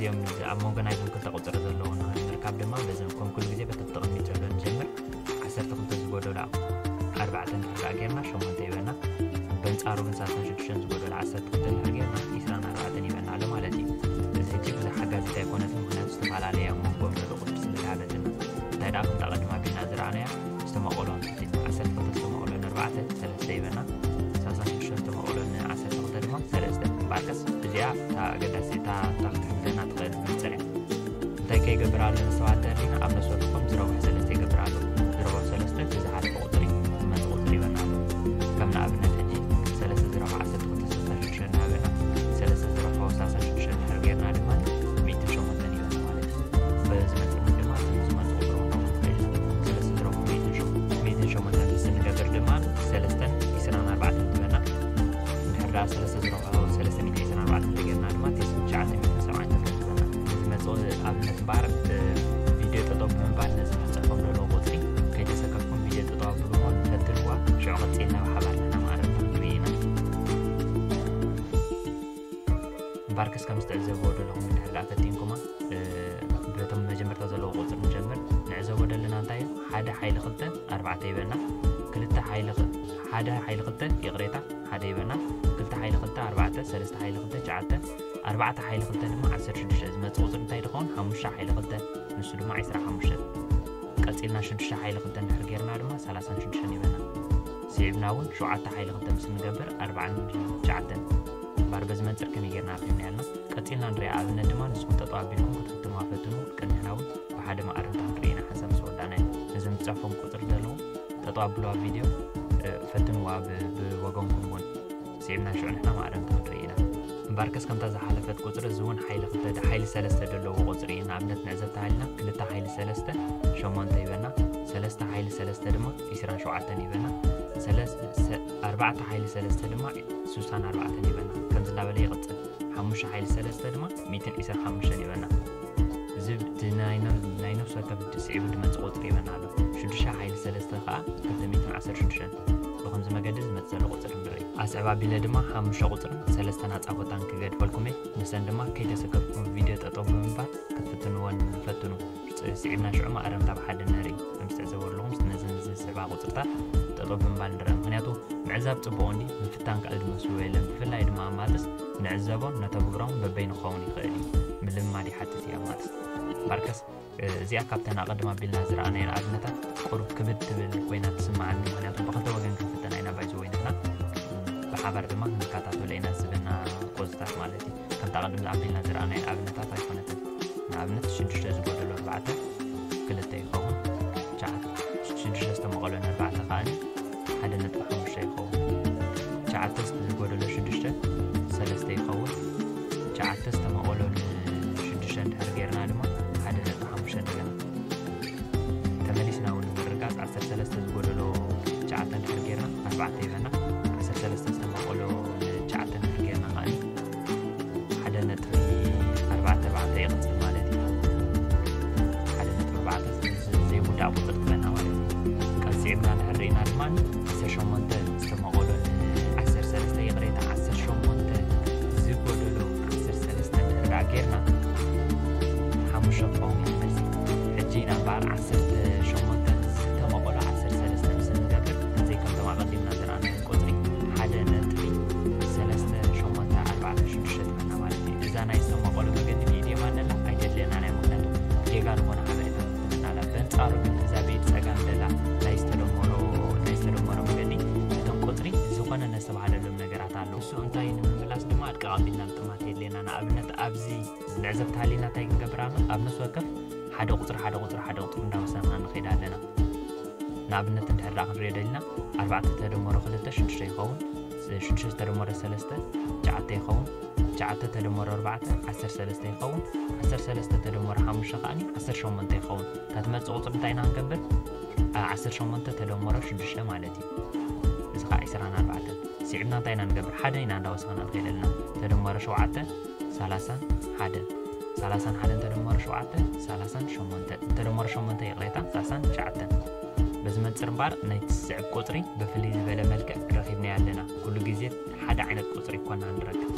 እዮም። ኣብ መንጎ ናይዞም ክልተ ቁፅሪ ዘለዉ ንምርካብ ድማ በዚ ከም ኩሉ ግዜ በቲ ተቐሚጡ ዘሎ ንጀምር። ዓሰርተ ክልተ ዝጎደሎ ኣርባዕተ እንድሕር ደኣ ጌርና ሸሞንተ ይበና። በንጻሩ ግን ሰላሳን ሽዱሽተን ዝጎደሎ ዓሰርተ ክልተ እንድሕር ጌርና ዒስራን ኣርባዕተን ይበና ኣሎ ማለት እዩ። እዚ ሕጂ ብዙሕ ሓጋዚት ኣይኮነትን፣ ምኽንያቱ ዝተፈላለየ ኣብ መንጎኦም ዘሎ ቁፅሪ ስለ ዝሃበትና። እንታይ ደኣ ከምቲ ኣቐድማ ቢልና ዝረኣናያ ዝተመቐሎ ንትሕቲ ዓሰርተ ክልተ ዝተመቐሎ ንኣርባዕተ ሰለስተ ይበና። ሰላሳን ሽዱሽተን ዝተመቐሎ ንዓሰርተ ክልተ ድማ ሰለስተ። እምበኣርከስ እዚኣ እታ ኣገዳሲ እታ እታ ክትሕግዘና ትኽእል መንፅር እያ። እንታይ ከይገብር ኣሎ ንሰባት ተሪና ኣብ ነፍሲ ወከፎም ዝረብሑ ሰለስተ ይገብር ኣሎ። ዝረብሑ ሰለስተ እቲ ዝሓለፈ ቁፅሪ ዝመፅእ ቁፅሪ ይበና ኣሎ። ከም ንኣብነት ሕጂ ሰለስተ ዝረብሑ ዓሰርተ ክልተ ሰላሳ ሽዱሽተ እናሃበና ሰለስተ ዝረብሑ ሰላሳ ሽዱሽተ እንድሕር ጌርና ድማ ሚእትን ሸሞንተን ይበና ማለት እዩ። በዚ መጠን ድማ እቲ ዝመፅእ ቁፅሪ ክንረኽቦ ንኽእል ኢና። ሰለስተ ዝረብሑ ሚእትን ሸሞንተን ምስ እንገብር ድማ ሰለስተን ዒስራን ኣርባዕተን ትበና። እንድሕር ደኣ ሰለስተ ዝረብሑ ሰለስተ ሚእትን ዒስራን ኣርባዕተን ተጌርና ድማ ትሽዓተ ሚእትን ሰብዓን ትበና። ዝመፅእ ኣብነት እምበኣር ቪድዮ ጠጠው ብምባል ነዚ ክፅሕፎም ዘለዉ ቁፅሪ ከይተሰከፍኩም ቪድዮ ጠጠው ኣብልዎ ንፈትንዋ። ሽዑ ቀፂልና ብሓባር ንሕና ማዕረ ንርኢ ኢና። እምበኣርከስ ከም ዝተዕዘብዎ ዘለኹም እንድሕር ደኣ ፈቲንኩማ፣ እ፣ በቶም መጀመርታ ዘለዉ ቁፅሪ ንጀምር። ንዕዘቦ ዘለና እንታይ እዩ? ሓደ ሓይሊ ክልተ ኣርባዕተ ይበና። ክልተ ሓይሊ ክ-፣ ሓደ ሓይሊ ክልተ፣ ይቕሬታ፣ ሓደ ይበና። ክልተ ሓይሊ ክልተ ኣርባዕተ፣ ሰለስተ ሓይሊ ክልተ ትሽዓተ፣ ኣርባዕተ ሓይሊ ክልተ ድማ ዓሰርተ ሽዱሽተ። ዝመፅእ ቁፅሪ እንታይ ድኸውን? ሓሙሽተ ሓይሊ ክልተ፣ ንሱ ድማ ዒስራ ሓሙሽተ። ቀፂልና ሽዱሽተ ሓይሊ ክልተ እንድሕር ጌርና ድማ ሰላሳን ሽዱሽተን ይበና። ስዒብና እውን ሸውዓተ ሓይሊ ክልተ ምስ እንገብር ኣርባዓን ትሽዓተን። እምበኣር በዚ መንፅር ከመይ ጌርና ኣርኺብና ያልና። ቀፂልና ንሪኣ ኣብነት ድማ ንስኹም ጠጠው ኣቢልኩም ክትፍትንዋ ፈትኑ። ቅድሚ ንሕና እውን ብሓደ መኣረምታ ክንርኢ ኢና ሓንሳብ ምስ ወዳእናዮ። ነዞም ዝፅሕፎም ቁፅሪ ዘለዉ ጠጠው ኣብልዋ ቪድዮ፣ እ፣ ፈትንዋ ብ-፣ ብወገንኩም እውን። ስዒብና ሽዑ ንሕና መኣረምታ ክንርኢ ኢና። እምበኣርከስ ከምታ ዝሓለፈት ቁፅሪ እዚ እውን ሓይሊ ክልተ፣ ሓይሊ ሰለስተ ዘለዎ ቁፅሪ እዩ። ንኣብነት ንዕዘብ ተሃሊና ክልተ ሓይሊ ሰለስተ ሸሞንተ ይበና። ሰለስተ ሓይሊ ሰለስተ ድማ ዒስራን ሸውዓተን ይበና። ሰለስ-፣ ሰ-፣ ኣርባዕተ ሓይሊ ሰለስተ ድማ ስሳን ኣርባዕተን ይበና። ከምዚ እናበለ ይቕፅል። ሓሙሽተ ሓይሊ ሰለስተ ድማ ሚእትን ዒስራን ሓሙሽተን ይበና። እዚ ብቲ ናይ ነ-፣ ናይ ነፍሲ ወከፍ ስዒቡ ዝመፅእ ቁፅሪ ይበና ኣሎ። ሽዱሽተ ሓይሊ ሰለስተ ከዓ ክልተ ሚእትን ዓሰርተ ሽዱሽተን። ብኸምዚ መገዲ ዝመፅእ ዘሎ ቁፅሪ ንርኢ። ኣስዕብ ኣቢለ ድማ ሓሙሽተ ቁፅርን ሰለስተ ናፃ ቦታን ክገድፈልኩም እየ። ንሰን ድማ ከይተሰከፍኩም ቪድዮ ጠጠው ብምባል ክትፍትንወን ፈትኑ። ፅ-፣ ስዒብና ሽዑ መኣረምታ ብሓደ ንርኢ። ከም ዝትዕዘቡ ኣለኹም ነዘን ዝስዕባ ቁፅርታት ጠጠው ብምባል ንርአ። ምኽንያቱ ምዕዛብ ፅቡቕ እንዲ፣ ምፍታን ከኣ ዝመስሎ የለን። ብፍላይ ድማ ኣብ ማትስ ንዕዘቦን ነተግብሮን በበይኑ ክኸውን ይኽእል እዩ። ምልምማድ ይሓትት እዩ ኣብ ማትስ። እምበኣርከስ፣ እ፣ እዚኣ ካብተን ኣቐድም ኣቢልና ዝረኣናየን ኣብነታት ቁሩብ ክብድ ትብል ኮይና ትስምዓኒ። ምኽንያቱ ብኽልተ ወገን ክንፍተና ኢና ባይዘወይ ንሕና። ብሓባር ድማ ክንከታተሎ ኢና ዝህበና ቁፅርታት ማለት እዩ። ከምታ ቅድም ኣቢልና ዝረኣናየን ኣብነታት ኣይኮነትን። ንኣብነት ሽዱሽተ ዝጎደሎ ኣርባዕተ ክልተ ይኸውን። ትሽዓተ፣ ሽዱሽተ ዝተመቐሎ ንኣርባዕተ ከኣ ሓደ ነጥቢ ሓሙሽተ ይኸውን። ትሽዓተ ዝጎደሎ ሽዱሽተ ሰለስተ ይኸውን። ትሽዓተ ዝተመቐሎ ንሽዱሽተ እንድሕር ጌርና ድማ ሓደ ነጥቢ ሓሙሽተ እንደገና። ተመሊስና እውን ንምርጋፅ ዓሰርተ ሰለስተ ዝጎደሎ ትሽዓተ እንድሕር ጌርና ኣርባዕተ ይበና። ዓሰርተ ሰለስተ ዝተመቐሎ ንትሽዓተ እንድሕር ጌርና ከኣ ሓደ ነጥቢ ኣርባዕተ ኣርባዕተ ይቕፅል ማለት እዩ። ሓደ ነጥቢ ኣርባዕተ ዘይውዳእ ቁፅሪ ትበና ማለት እዩ። ቀፂልና እንድሕር ርኢና ድማ ዓሰርተ ሸሞንተ ዝተመቐሎ ዓሰርተ ሰለስተ፣ ይቕሬታ፣ ዓሰርተ ሸሞንተ ዝጎደሎ ዓሰርተ ሰለስተ እንድሕር ደኣ ጌርና ሓሙሽተ ክኸውን እዩ መልሲ። ሕጂ ኢና እምበኣር ዓሰርተ ሸሞንተ ዝተመቐሎ ዓሰርተ ሰለስተ ምስ እንገብር፣ ከምዘይ ከምቶም ኣቐዲምና ዝረኣናዮም ቁፅሪ ሓደ ነጥቢ ሰለስተ ሸሞንተ ኣርባዕተ ሽዱሽተ ትበና ማለት እዩ። እዛ ናይ ዝተመቐሎ መገዲ ብኢድ የማን ዘላ ኣይተድልየናን እያ፣ ምኽንያቱ ጌጋ ዝኾነ ሓበሬታ ትህበና ኣላ። በንጻሩ ግን እዛ ብኢድ ጸጋም ዘላ ናይ ዝተደመሮ፣ ናይ ዝተደመሮ መገዲ እቶም ቁጽሪ ዝኾነ ነስተባህለሎም ነገራት ኣለዉ። ንሱ እንታይ ንምምላስ ድማ ኣድቃቕ ኣቢልና ምጥማት የድልየና። ንኣብነት ኣብዚ ንዕዘብ ተሃሊና እንታይ ክንገብር ኣለና? ኣብ ነፍሲ ወከፍ ሓደ ቁጽሪ፣ ሓደ ቁጽሪ፣ ሓደ ቁጽሪ እንዳወሰንና ንኸይድ ኣለና። ንኣብነት እንድሕር ደኣ ክንሪኦ ደሊና፣ ኣርባዕተ ተደመሮ ክልተ ሽዱሽተ ይኸውን፣ ሽዱሽተ ዝተደመረ ሰለስተ ትሽዓተ ይኸውን፣ ትሽዓተ ተደመሮ ኣርባዕተ ዓሰርተ ሰለስተ ይኸውን፣ ዓሰርተ ሰለስተ ተደመሮ ሓሙሽተ ከኣ ዓሰርተ ሸሞንተ ይኸውን። እታ ትመጽእ ቁጽሪ እንታይ ኢና ክንገብር? ዓ-፣ ዓሰርተ ሸሞንተ ተደመሮ ሽዱሽተ ማለት እዩ። እዚ ከኣ ዕስራን ኣርባዕተን። ስዒብና እንታይ ኢና ንገብር? ሓደ ኢና እንዳወሰኽና ንኸይድ ኣለና። ተደመሮ ሸውዓተ ሰላሳን ሓደን። ሰላሳን ሓደን ተደመሮ ሸውዓተ ሰላሳን ሸሞንተን። ተደመሮ ሸሞንተ ይቕሬታ፣ ሰላሳን ትሽዓተን። በዚ መንጽር እምበኣር ናይቲ ዝስዕብ ቁጽሪ ብፍልይ ዝበለ መልክዕ ረኺብናዮ ኣለና። ኩሉ ግዜ ሓደ ዓይነት ቁጽሪ ይኮና ንረክብ።